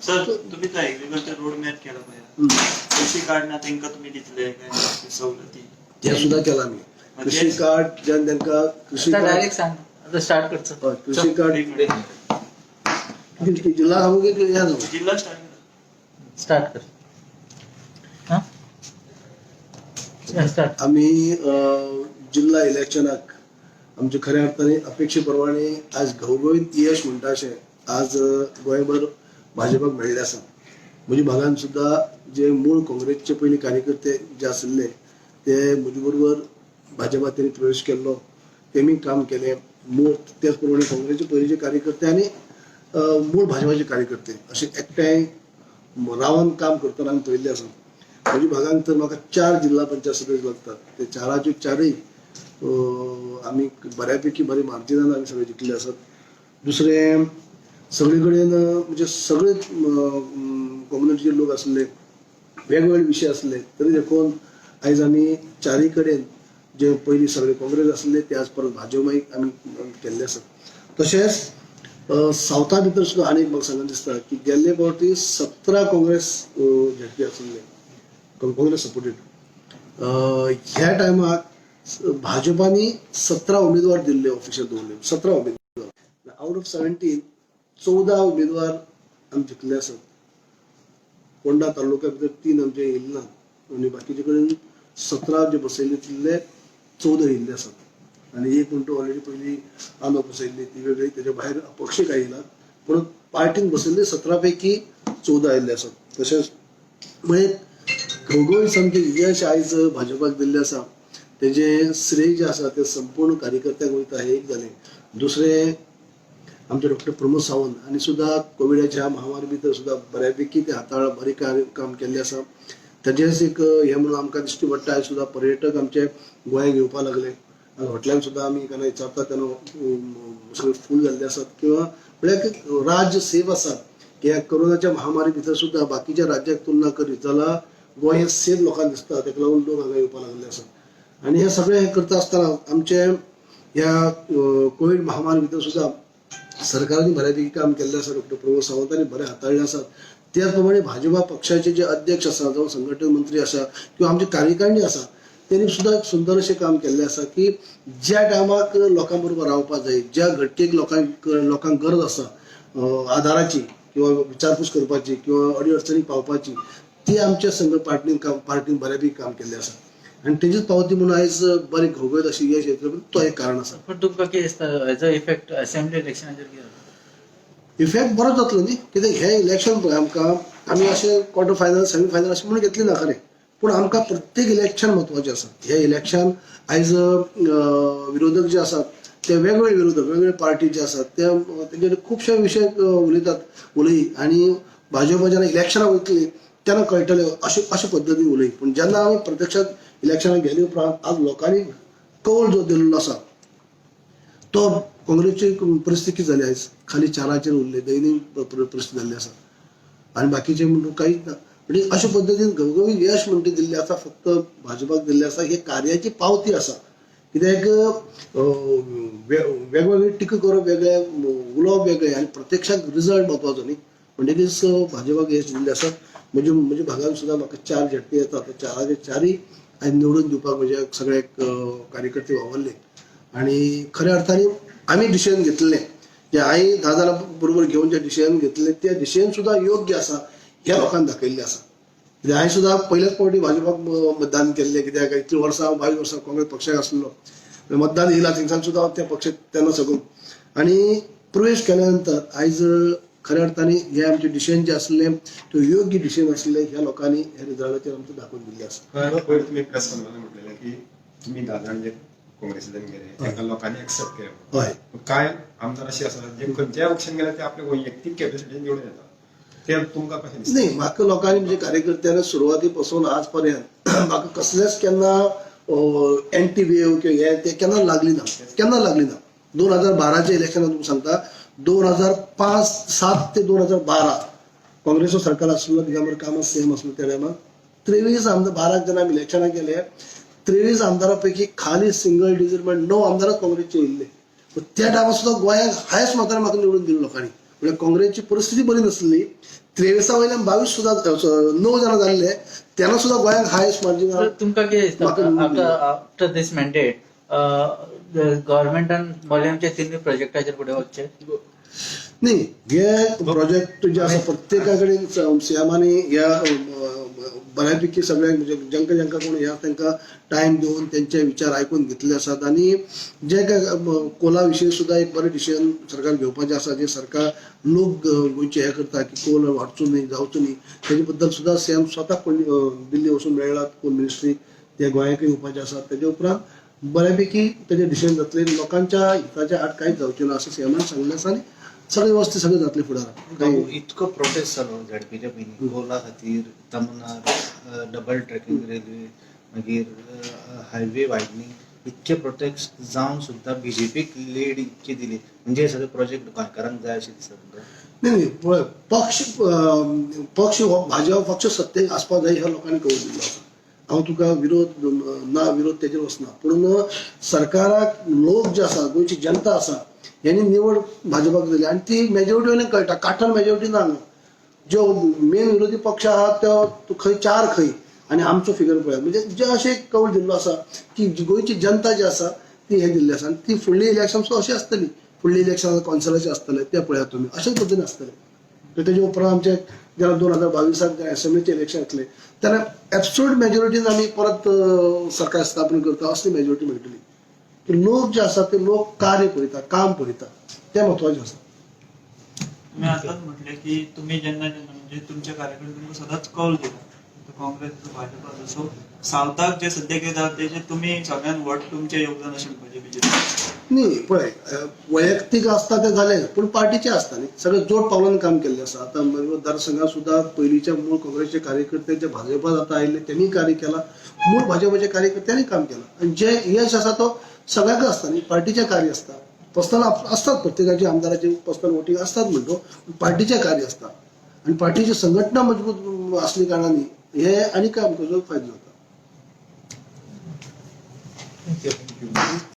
Sir, तुम्ही तो agriculture road map केला पळय, कृषी कार्ड ना तांकां तुमी दितले काय सवलती? ते सुद्धा केला आमी. कृषी कार्ड ज्यान तांकां कृषी आता कार्ड डायरेक्ट सांग, आता स्टार्ट करचो. हय, कृषी कार्ड. एक मिनिट. जिल्हा सांगू की ह्या सांगू? जिल्हा स्टार्ट करा. स्टार्ट कर. हा, स्टार्ट. आमी जिल्हा इलेक्शनाक आमचे खऱ्या अर्थाने अपेक्षेप्रमाणे आज घवघवीत यश म्हणटा अशें आज गोंयभर भाजपाक मेळ्ळें आसा. म्हज्या भागान सुद्दां जे मूळ काँग्रेसचे पयलीं कार्यकर्ते जे आशिल्ले ते म्हजे बरोबर भाजपात तेणी प्रवेश केल्लो, तेमी काम केलें. मूळ त्याच प्रमाणे काँग्रेसचे पयलींचे कार्यकर्ते आनी मूळ भाजपाचे कार्यकर्ते अशे एकठांय रावन काम करतना आमी पळयल्लें आसा. म्हज्या भागान तर म्हाका 4 जिल्हा पंचायत सदस्य लागतात, ते चाराच्यो चारय आमी बऱ्यापैकी बरे मार्जिनान आमी सगळे जिखले आसात. दुसरें सगळे कडेन म्हणजे सगळे कम्युनिटीचे लोक आसले, वेगवेगळे विशय आसले तरी देखून आयज आमी चारय कडेन जे पयलीं सगळे काँग्रेस आसले ते आज परत भाजपाक आमी केल्ले आसात. तशेंच सावथा भितर सुद्दां आनी एक म्हाका सांगन दिसता की गेल्ले फावटी 17 काँग्रेस झेडपी आसले, काँग्रेस सपोर्टेड. ह्या टायमाक भाजपानी 17 उमेदवार दिल्ले, ऑफिशियल दवरले 17 उमेदवार. आउट ऑफ 17 14 उमेदवार आमी जिखले आसात. फोंडा तालुक्या भितर 3 आमचे येयले ना आनी बाकीचे कडेन 17 जे बसयल्ले तितले 14 येयल्ले आसात. आनी एक म्हणटा ऑलरेडी पयलीं आंदो बसयल्ली ती वेगळी, तेच्या भायर अपक्ष काय येयला, पूण पार्टीन बसयल्ले 17 पैकी 14 आयिल्ले आसात. तशेंच म्हणजे घवघवीत सामकें यश आयज भाजपाक दिल्लें आसा, तेजें श्रेय जें आसा तें संपूर्ण कार्यकर्त्यांक वयता, हें एक जालें. दुसरें आमचे डॉक्टर प्रमोद सावंत आनी सुद्दां कोविडाच्या महामारी भितर सुद्दां बऱ्यापैकी ते हाताळ बरें काम केल्लें आसा. तेजेंच एक हें म्हणून आमकां दिश्टी पडटा आयज सुद्दां पर्यटक आमचे गोंयांत येवपाक लागले. आनी हॉटेलान सुद्दां आमी केन्ना विचारता तेन्ना सगळे फूल जाल्ले आसात किंवा म्हळ्यार राज्य सेफ आसा की ह्या कोरोनाच्या महामारी भितर सुद्दां बाकीच्या राज्याक तुलना करीत जाल्यार गोंय हें सेफ लोकांक दिसता, तेका लागून लोक हांगा येवपाक लागले आसात. आनी हें सगळें हें करता आसतना आमचे ह्या कोवीड महामारी भितर सुद्दां सरकारान बऱ्यापैकी काम केल्लें आसा, डॉक्टर प्रमोद सावंतांनी बरें हाताळ्ळें आसा. त्याच प्रमाणे भाजपा पक्षाचे जे अध्यक्ष आसा जावं संघटन मंत्री आसा किंवा आमची कार्यकारिणी आसा तेणी सुद्दां एक सुंदर अशें काम केल्लें आसा की ज्या टायमाक लोकां बरोबर रावपाक जाय, ज्या घटकेक लोकांक गरज आसा आदाराची किंवा विचारपूस करपाची किंवा अडी अडचणीक पावपाची, ती आमच्या संघ पार्टीन बऱ्यापैकी काम केल्लें आसा. आनी तेजीच पावती म्हणून आयज बरें घवघवीत अशें यश येतलें, तो एक कारण आसा. पण तुमकां कितें दिसता हेजो इफेक्ट असेंब्ली इलेक्शनाचेर कितें जाता? इफेक्ट बरो जातलो न्ही, कित्याक हें इलेक्शन पळय आमकां आमी अशें क्वॉर्टर फायनल सेमी फायनल अशें म्हणून घेतली ना खरें, पूण आमकां प्रत्येक इलेक्शन म्हत्वाचें आसा. हें इलेक्शन आयज विरोधक जे आसात ते वेगवेगळे विरोधक वेगवेगळे पार्टी जे आसात ते तेंच्यानी खुबशे विशय उलयतात उलय आनी भाजपा जेन्ना इलेक्शनाक वयतली तेन्ना कळटलें अशे पद्दतीन उलय. पूण जेन्ना आमी प्रत्यक्षात इलेक्शनाक गेले उपरांत आज लोकांनी कौल जो दिल्लो आसा तो काँग्रेसची परिस्थिती जाली आयज खाली 4 उरले, दयनीय परिस्थिती जाल्ली आसा आनी बाकीचे म्हणून कांयच ना. म्हणजे अशे पद्दतीन घवघवीत यश म्हणटा दिल्लें आसा, फक्त भाजपाक दिल्लें आसा. हे कार्याची पावती आसा, कित्याक वेगवेगळी टिका करप वेगळें, उलोवप वेगळें आनी प्रत्यक्षात रिजल्ट म्हत्वाचो न्ही. म्हणटकीच भाजपाक यश दिल्लें आसा. म्हज्या भागान सुद्दां म्हाका 4 झटके येता, त्या 4 4 हांवें निवडून दिवपाक म्हजे सगळे कार्यकर्ते वावरले. आनी खऱ्या अर्थाने आमी डिसिजन घेतलें जे हांवें 10 जाणां बरोबर घेवन जे डिसिजन घेतलें ते डिसिजन सुद्दां योग्य आसा ह्या लोकांक दाखयल्लें आसा. कित्याक हांवें सुद्दां पयल्याच फावटी भाजपाक मतदान केल्लें, कित्याक इतलीं वर्सां 22 वर्सां काँग्रेस पक्षाक आसलो, मतदान येयला थंयसान सुद्दां हांव त्या पक्षाक तेन्ना साकून आनी प्रवेश केल्या नंतर आयज खऱ्या अर्थाने हे आमचे डिसिजन जे आसले ते योग्य डिसिजन आसले ह्या लोकांनी ह्या रिजल्टाचेर आमकां दाखोवन दिल्लें आसा. पयर तुमी प्रेस कॉन्फरन्स म्हटलेलें की तुमी 10 जाण जे काँग्रेसींतल्यान गेले तांकां लोकांनी एक्सेप्ट केलें. हय. कांय आमदार अशे आसात जे खंयच्याय पक्षान गेले ते आपले वैयक्तीक कॅपॅसिटीन निवडून येता, ते तुमकां कशें दिसता? नाही, म्हाका लोकांनी म्हणजे कार्यकर्त्यांनी सुरवाती पासून आज पर्यंत म्हाका कसलेच केन्ना एंटी वेव किंवा हे ते केन्ना लागली ना, केन्ना लागली ना. 2012 इलेक्शनात तुमकां सांगता, 2005 7 ते 2012 काँग्रेसचो सरकार आसलो, दिगंबर कामत सीएम आसलो त्या टायमार 23 आमदार 12 जेन्ना आमी इलेक्शनाक गेले 23 आमदारां पैकी खाली सिंगल डिजीट म्हणजे 9 आमदारच काँग्रेसचे येयल्ले. त्या टायमार सुद्दां गोंयांत हायस्ट मतान म्हाका निवडून दिलो लोकांनी. म्हणजे काँग्रेसची परिस्थिती बरी नासली 23 वयल्यान 22 सुद्दां 9 जाणां जाल्ले तेन्ना सुद्दां गोंयांक हायस्ट मार्जीन. तुमकां कितें दिसता म्हाका निवडून आफ्टर आफ्टर दीस मॅन्डेट गव्हर्मेंटान मोलेमच्या तिनूय प्रोजेक्टाचेर फुडें वचचें? न्ही, हे प्रोजेक्ट जे आसा प्रत्येका कडेन सीएमांनी ह्या बऱ्यापैकी सगळ्यांक म्हणजे जांकां जांकां कोण ह्या तांकां टायम दिवन तेंचे विचार आयकून घेतले आसात आनी जे काय कोला विशयी सुद्दां एक बरें डिसिजन सरकार घेवपाचें आसा. जे सरकार लोक गोंयचे हे करता की कोल वाडचो न्ही, जावचो न्ही, तेजे बद्दल सुद्दां सीएम स्वता कोण दिल्ली वचून मेळ्ळात कोल मिनिस्ट्री ते गोंयाकूय येवपाचे आसात. तेजे उपरांत बऱ्यापैकी तेजें डिसिजन जातलें, लोकांच्या हिताच्या आड कांयच जावचें ना अशें सीएमान सांगलें आसा आनी सगळे व्यवस्थित सगळें जातलें फुडाराक. बाबू, इतको प्रोटेस्ट जालो झेडपीच्या पयलीं कोला खातीर, तमनार, डबल ट्रॅकिंग रेल्वे, मागीर हायवे वायडनींग, इतके प्रोटेस्ट जावन सुद्दां बीजेपीक लीड इतकी दिली म्हणजे हे सगळे प्रोजेक्ट गोंयकारांक जाय अशें दिसता तुमकां? न्ही न्ही, पळय, पक्ष पक्ष हो भाजपा पक्ष सत्तेक आसपाक जाय ह्या लोकांनी कळून दिल्लो आसा. हांव तुका विरोध ना विरोध तेजेर वचना, पूण सरकाराक लोक जे आसा, गोंयची जनता आसा, यांनी निवड भाजपाक दिली आनी ती मेजॉरिटी वयल्यान कळटा, काठण मेजॉरिटी ना हांगा. ज्यो मेन विरोधी पक्ष आहा तो खंय चार खंय आनी आमचो फिगर पळय, म्हणजे जे अशें कौल दिल्लो आसा की गोंयची जनता जी आसा ती हें दिल्ली आसा आनी ती फुडली इलेक्शन सुद्दां अशी आसतली, फुडली इलेक्शन कौन्सिलाचें आसतलें तें पळयात तुमी, अशेच पद्दतीन आसतलें. तर तेजे उपरांत आमचे जेन्ना 2022 जेन्ना एसेंब्लीचें इलेक्शन येतलें तेन्ना एब्सोल्यूट मेजॉरिटीन आमी परत सरकार स्थापन करता असली मेजॉरिटी मेळटली की लोक जे आसा ते लोक कार्य पळयता, काम पळयता, तें म्हत्वाचें आसा. तुम्ही आताच म्हटले की तुम्ही जेन्ना जेन्ना म्हणजे तुमच्या कार्यक्रम तुमकां सदांच कौल दिला, तो काँग्रेस आसूं, भाजपा आसूं, सो सावथाक जे सध्या कितें जाता तेजे तुमी सगळ्यात व्हड तुमचें योगदान अशें म्हणपाचें बीजेपी? न्ही, पळय, वैयक्तीक आसता तें जालें, पूण पार्टीचें आसता न्ही, सगळें जोड पावलान काम केल्लें आसा. आतां मतदारसंघात सुद्दां पयलींच्या मूळ काँग्रेसचे कार्यकर्ते जे भाजपात आतां आयिल्ले तेणी कार्य केलां, मूळ भाजपाचे कार्यकर्त्यांनी काम केलां आनी जे यश आसा तो सगळ्यांकच आसता न्ही, पार्टीचें कार्य आसता. पर्सनल आसतात प्रत्येकाचे आमदाराचे पर्सनल वोटींग आसतात म्हणटो, पूण पार्टीचें कार्य आसता आनी पार्टीची संघटना मजबूत आसली कारणान हे आनी काय आमकां फायदो जाता. Thank you.